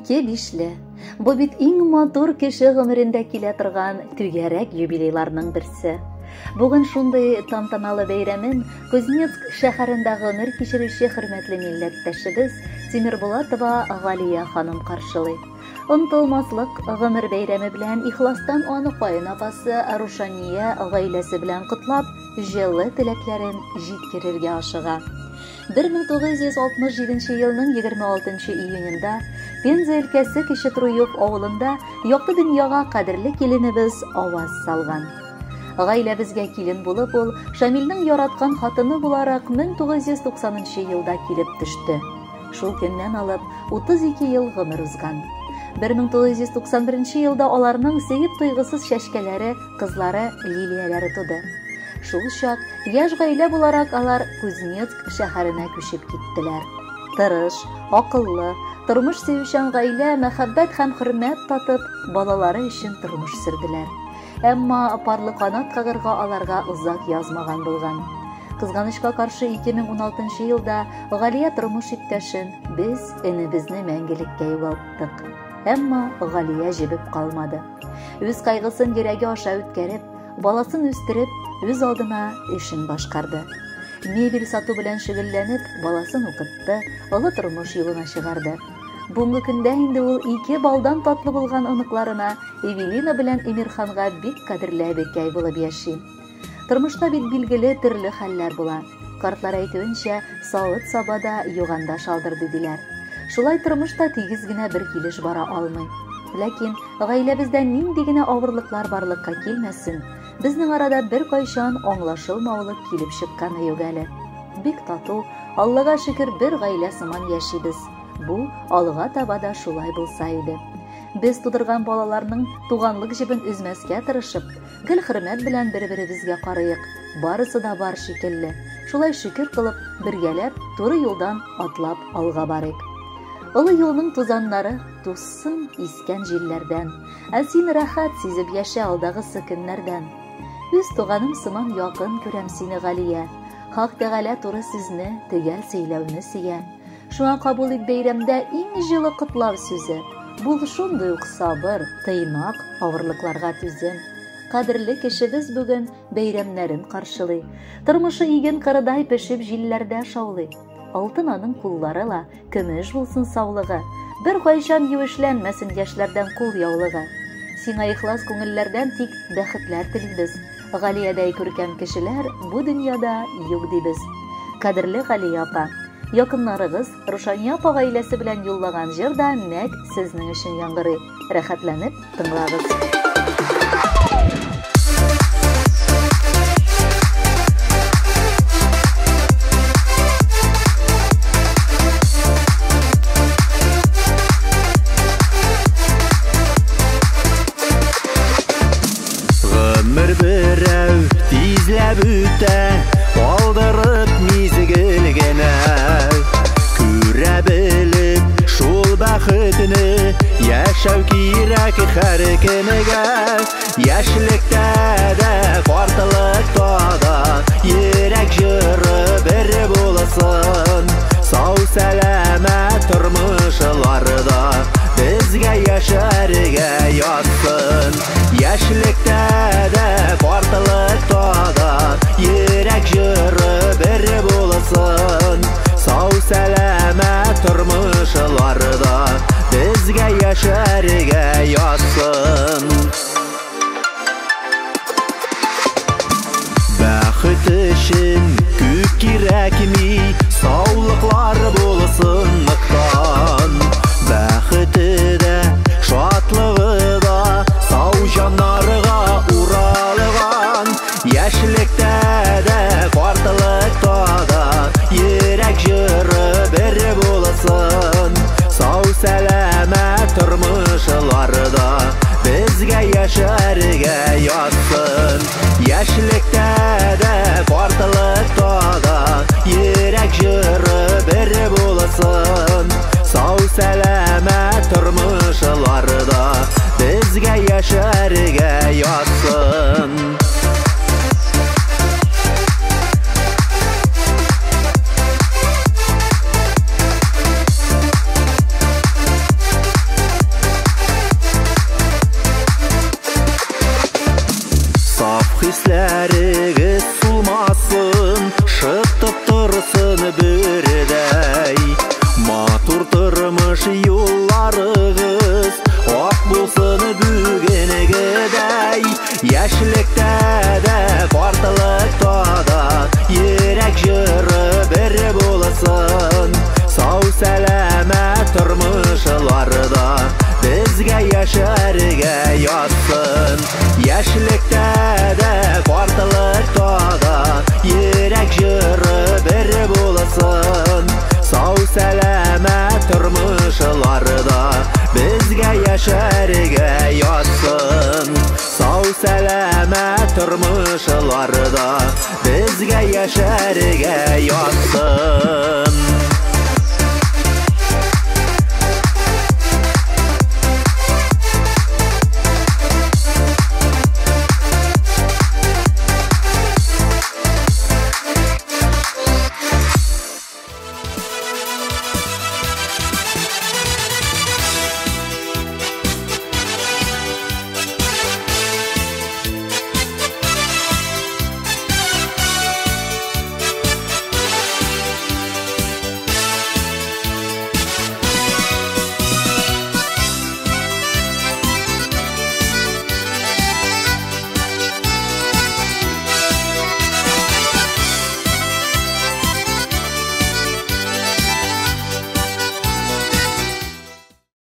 Ике бишле. Бу бит иң матур кеше гомерендә килә торган түгәрәк юбилейларның берсе. Бүген шундый тантаналы бәйрәмен Кузнецк шәһәрендә гомер кичерүче хөрмәтле милләттәшебез Тимербулатова Галия ханым каршылый. Онытылмаслык гомер бәйрәме белән ихластан аны каенапасы Рушания гаиләсе белән котлап, җылы теләкләрен җиткерергә ашыга. 1967 елның 26 июнендә Пенза өлкәсе Кече Труев авылында якты дөньяга кадерле киленебез аваз салган. Гаиләбезгә килен булып ул Шамилнең яраткан хатыны буларак 1990 елда килеп төште. Шул көннән алып 32 ел гомер узган. 1991 елда аларның сөеп туйгысыз чәчкәләре, кызлары Лилияләре туды. Шул чак яшь гаилә буларак алар Кузнецк шәһәренә күчеп киттеләр. Тырыш, акыллы, тормыш сөючән гаилә мәхәббәт һәм хөрмәт татып, балалары өчен тормыш сөрделәр. Әмма парлы канат кагырга аларга озак язмаган булган. Кызганычка каршы 2016 елда Галия тормыш иптәшен, без энебезне мәңгелеккә югалттык. Әмма Галия җебеп калмады. Үз кайгысын йөрәге аша үткәреп, баласын үстереп, үз алдына эшен башкарды. Мебель сату белән шөгыльләнеп, баласын укытты, олы тормыш юлына чыгарды. Бүгенге көндә инде ул ике балдан татлы булган оныкларына Эвелина белән Эмирханга бик кадерле әбекәй булып яши. Тормышта бит билгеле төрле хәлләр була. Картлар әйтүенчә, савыт-саба да юганда шалдырды диләр. Шулай тормыш та тигез генә бер килеш бара алмый. Ләкин гаиләбездә нинди генә авырлыклар барлыкка килмәсен, безнең арада беркайчан аңлашылмаулык килеп чыкканы юк әле. Бик тату, Аллага шөкер, бер гаилә сыман яшибез. Бу алга таба да шулай булса иде. Без тудырган балаларның туганлык җебен өзмәскә тырышып, гел хөрмәт белән бер-беребезгә карыйк. Барысы да бар шикелле. Шулай шөкер кылып, бергәләп, туры юлдан атлап алга барыйк. Олы юлның тузаннары тузсын искән җилләрдән. Ә син рәхәт сизеп яшә алдагысы көннәрдән. Үз туганым сыман якын күрәм сине, Галия. Хак Тәгалә туры сүзне, төгәл сөйләүне сөя. Шуңа кабул ит бәйрәмдә иң җылы котлау сүзе. Бул шундый ук сабыр, тыйнак, авырлыкларга түзем. Кадерле кешебез бүген бәйрәмнәрен каршылый. Тормышы иген кырыдай пешеп җилләрдә шаулый. Алтын аның куллары ла, көмеш булсын саулыгы. Бер кайчан юешләнмәсен яшьләрдән кул яулыгы. Сиңа ихлас күңелләрдән тик бәхетләр телибез. Галиядәй күркәм кешеләр бу дөньяда юк дибез. Кадерле Галия апа, якыннарыгыз Рушания апа гаиләсе белән юллаган җыр да нәкъ сезнең өчен яңгырый. Рәхәтләнеп тыңлагыз. Гомер берәү тизләп үтә, калдырып мизгел генә. Күрә белеп шул бәхетне, яшәү кирәк һәр кемгә. Яшьлектә дә, картлыкта да йөрәк җыры бер булсын. Сау сәламәт тормышларда безгә яшәргә язсын. Яшьлектә дә, картлыкта да йөрәк җыры бер булсын. Сау сәламәт тормышларда безгә яшәргә язсын. Бәхет өчен күп кирәкми, саулыклар булсын ныктан. Бәхете дә, шатлыгы да сау җаннарга уралган. Яшьлектә дә, картлыкта да йөрәк җыры бер булсын. Сау сәламәт тормышларда безгә яшәргә язсын. Яшьлектә дә, картлыкта да йөрәк җыры бер булсын. Сау сәламәт тормышларда безгә яшәргә язсын. булсын. Сау сәламәт тормышларда безгә яшәргә язсын. Яшьлектә дә, картлыкта да йөрәк җыры бер булсын. Сау сәламәт тормышларда безгә яшәргә язсын. Сау сәламәт тормышларда безгә яшәргә